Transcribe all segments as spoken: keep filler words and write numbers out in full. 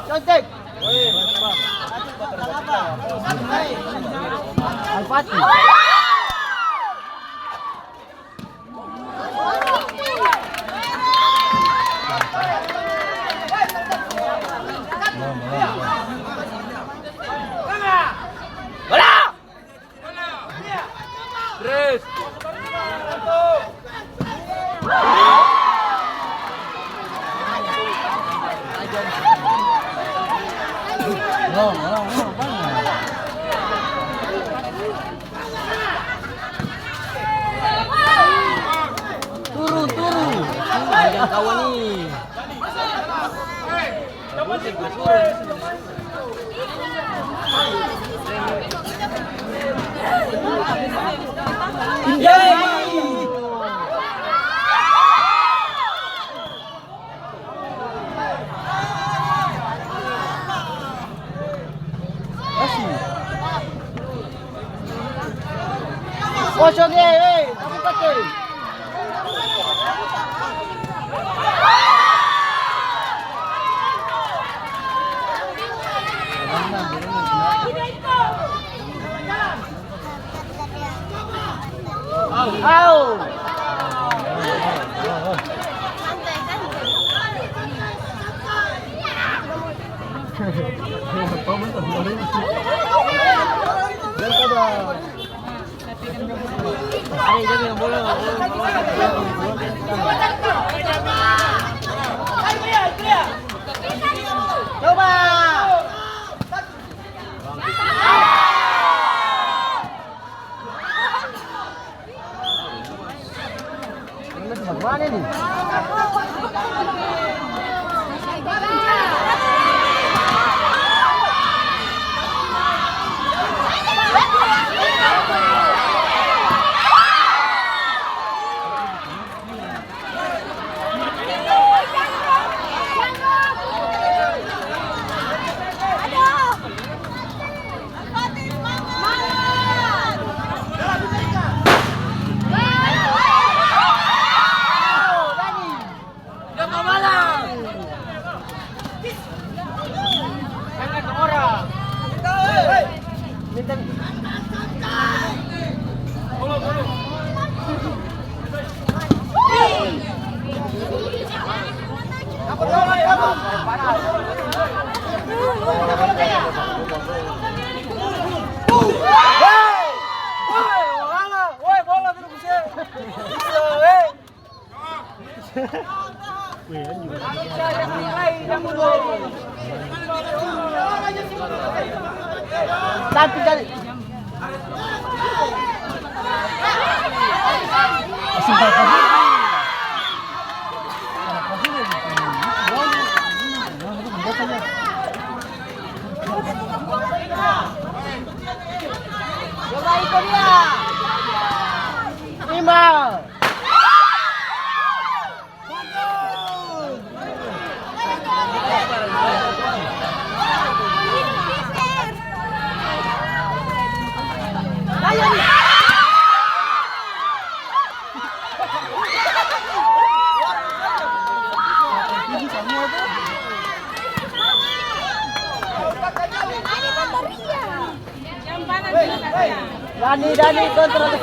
Contek. Al-Fatih. Turun, turun. Panjang kawan ni. Kosong, eh, eh, tabuka, eh. Au. Coba. Coba iko dia. Lima. Dani, Dani, kontrol.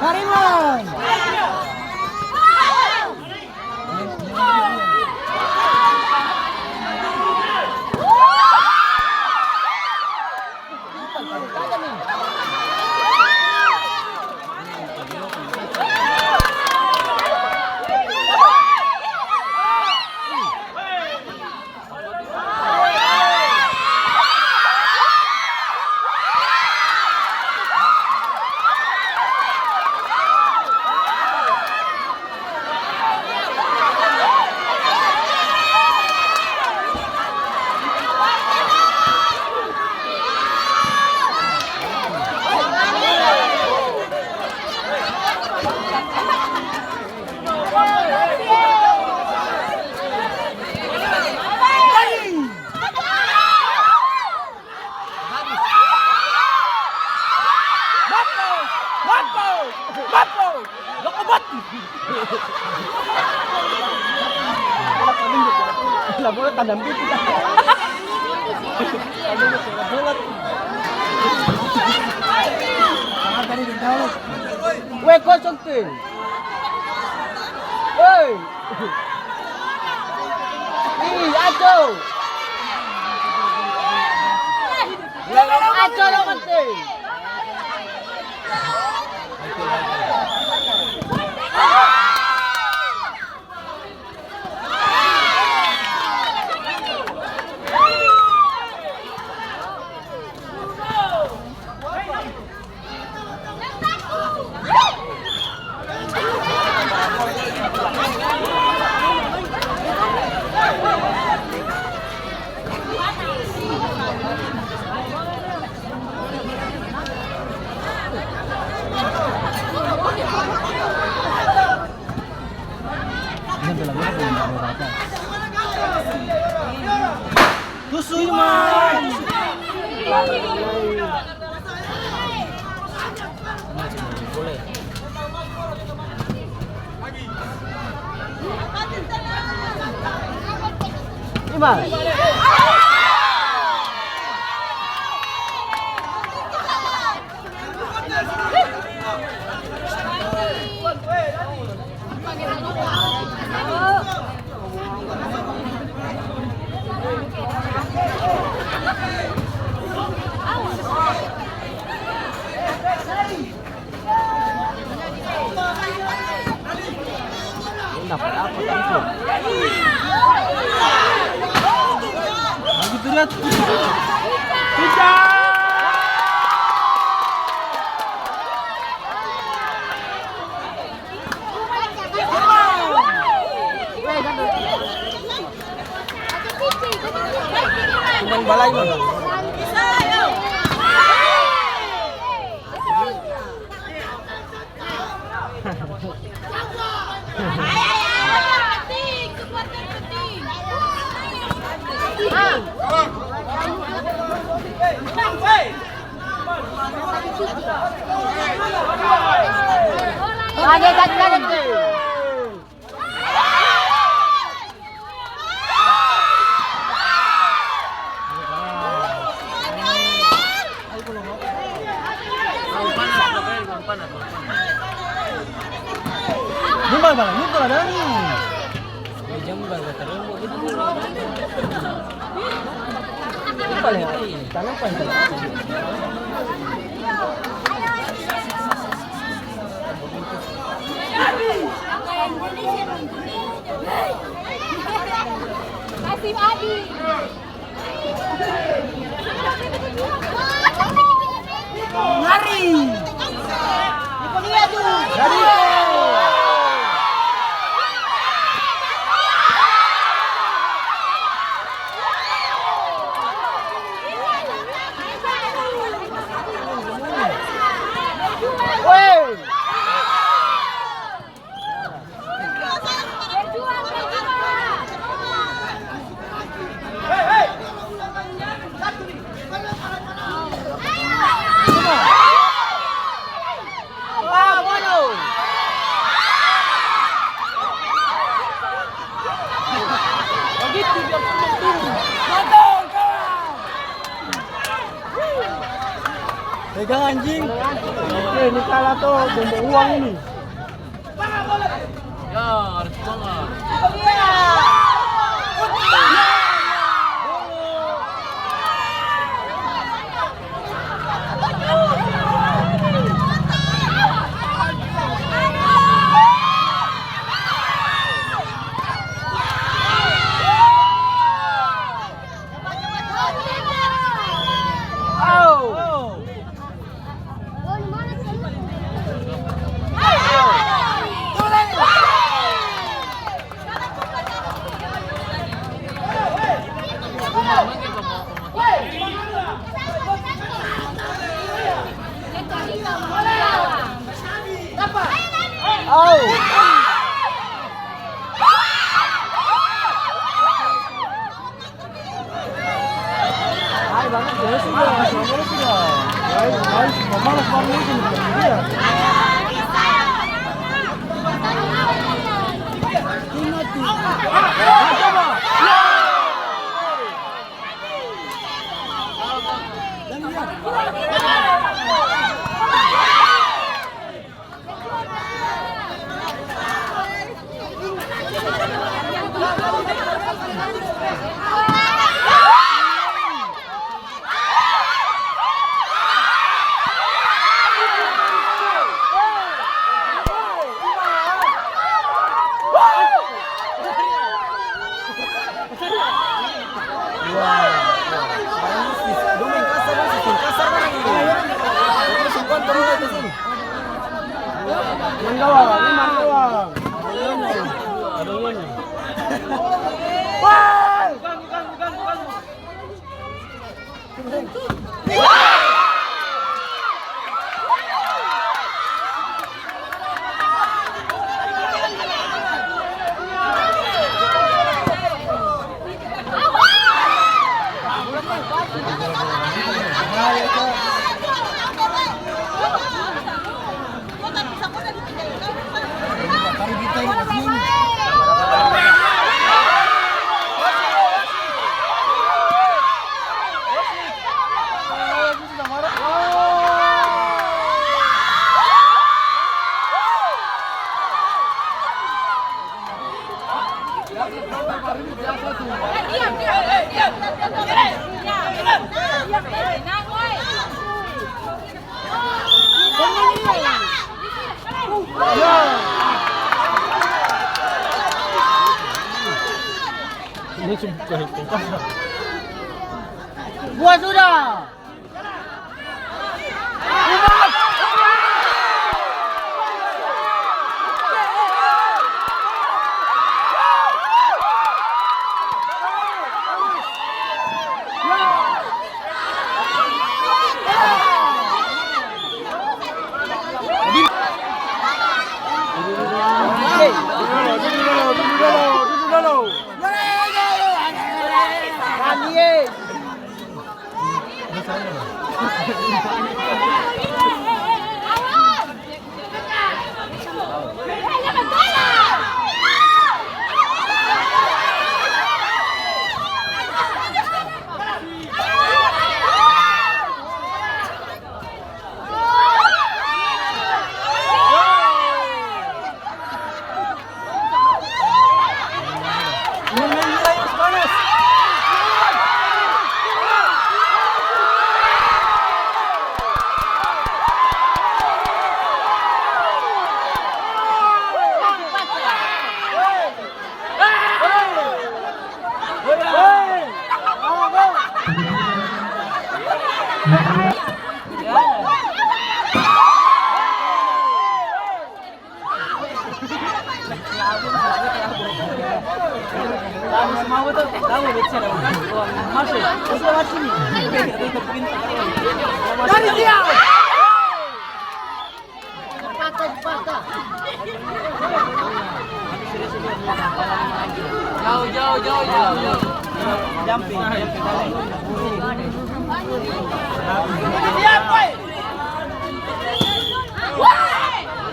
Kariman. Bola tandang piti. Weh, kosong tuh. Woi. Ih, Aco. Aco lo mati. Tusu ini, Mas. Ini, Mas. Dapat apa tadi tuh? Begitu dia. Tidak. Cuman balai mah. Kasih Adi. Lari. Lari. Weh. Pegang anjing. Eh, ini kalah tuh, buang-buang uang ini. Ya, harus banget. Mandoang, ini Mandoang. Buat sudah. Jauh, jauh, jauh, jauh, jauh. Jumping, jumping.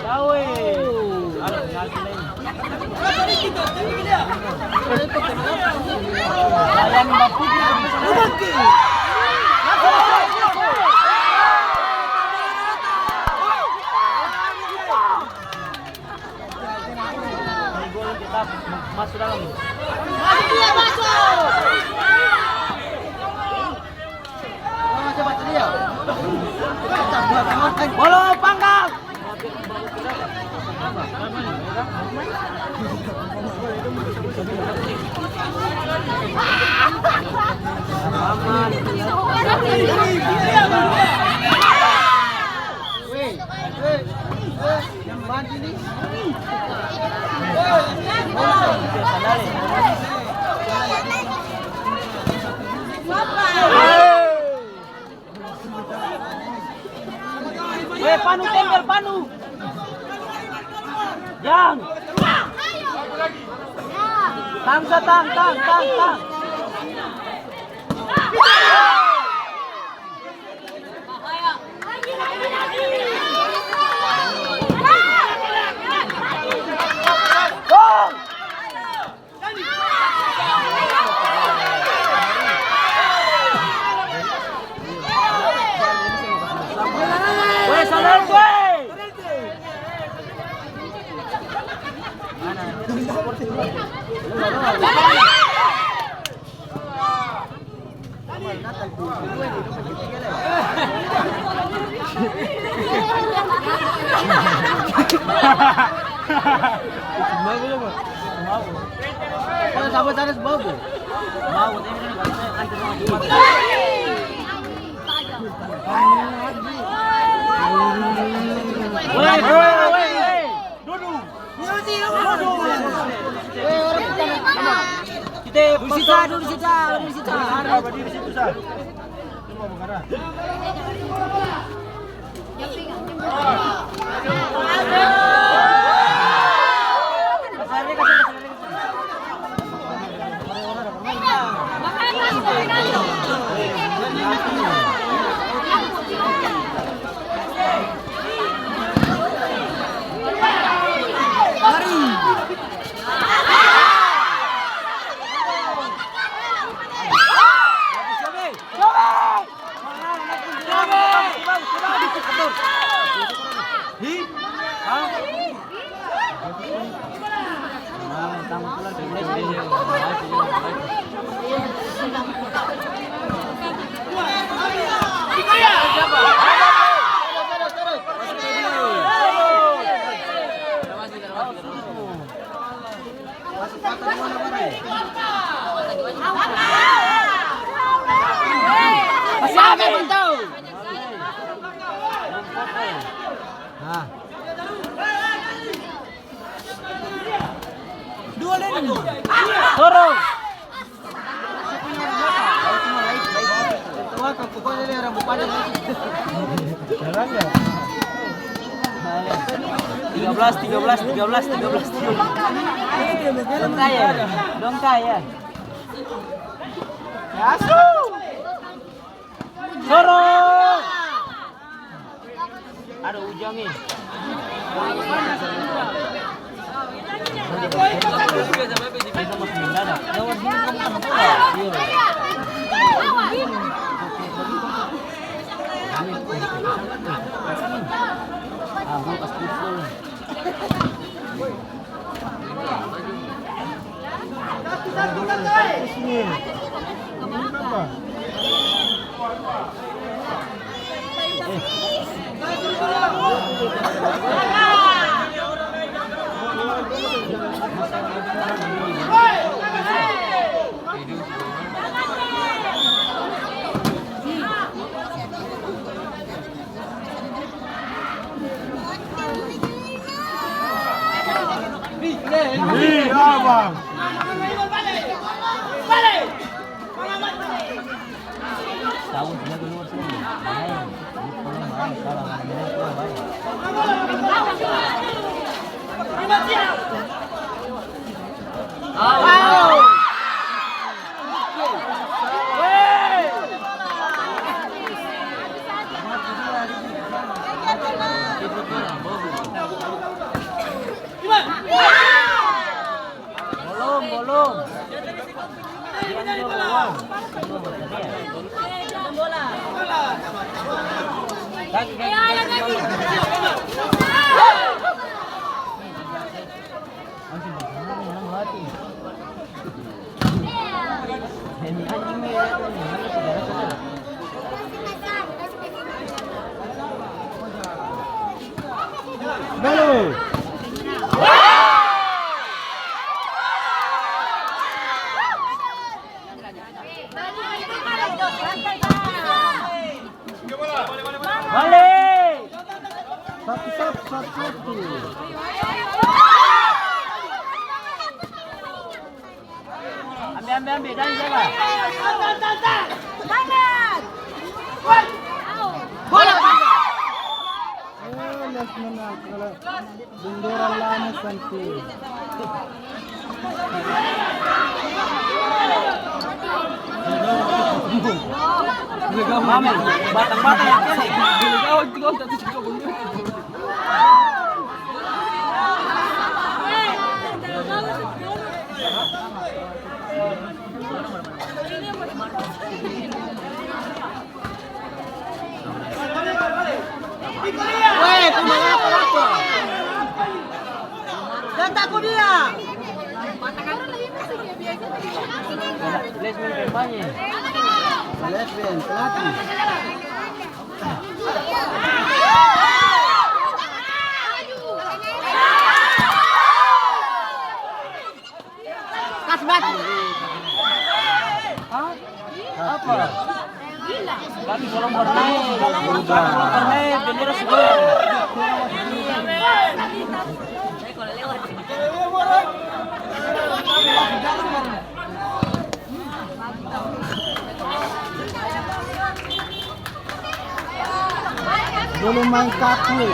Jauh, eh. Maso dalam. Bolo panggang. Weh, Panu, tempel, Panu. Jang. Tang sa, tang, tang, tang, tang. Woi, woi, woi, woi. Duduk. Duduk. Duduk. Duduk. Kita duduk situ, duduk situ, duduk situ. Berdiri situ, Sa. Toro. Tiga belas, tiga belas, tiga belas, tiga belas, tiga belas. Dong kaya, dong kaya. Sorong. Ada Ujang, eh. Ih, abang. Bolom, bolom. Balo. Bale. Satu, satu, satu, satu. Ambe, ambe, ambe, dan jaga. Semangat. Bola, bola. Eh, les menang, kalau bendera lama santi. Mame, batang-batang yang kene. Weh, ku mangapa, apa? Datang ku dia. Flashman kampanye. Flashman, pelatih. Kas batu. Hah? Apa? Tapi kalau mau naik, kalau mau naik, bendera sudah. Dulu main kaki.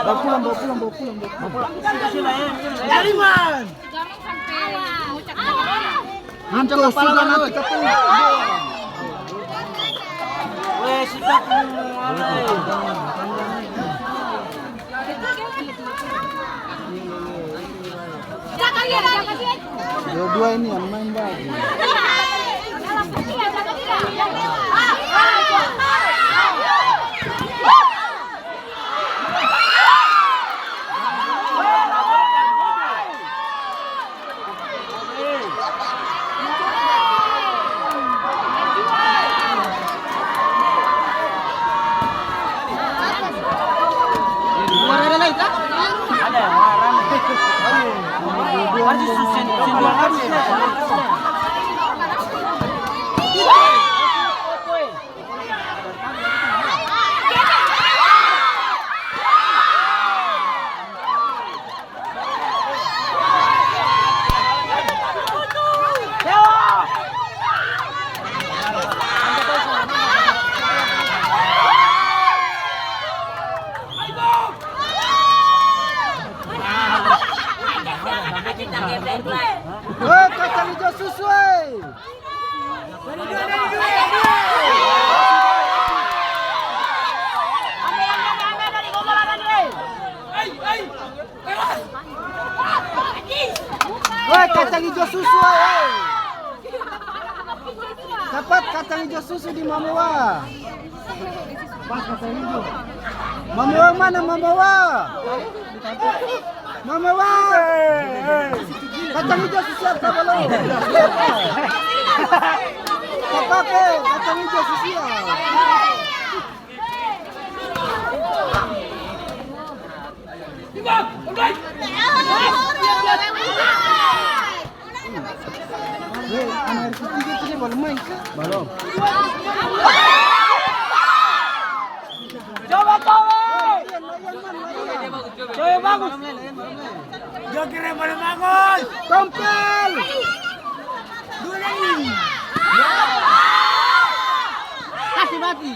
Bawa pulang, bawa pulang, bawa pulang, bawa pulang. Jariman. Nanti sudah nanti ketemu. Weh, sikat. Dua-dua ini yang main bagus. Weh, kacang ijo susu, eh! Woi, kacang ijo susu, woi, woi. Capat, kacang ijo susu di Mama Wa. Mama Wa mana, Mama Wa? Mama Wa! Kacang ijo su siap ka balom? Kapake kacang ijo su siap. Weh, anak ketiga tu dia balom main ka? Balom. Coba, coba. Coba bagus. Joker yang paling bagus. Tompel. Dua lagi. Kasih mati.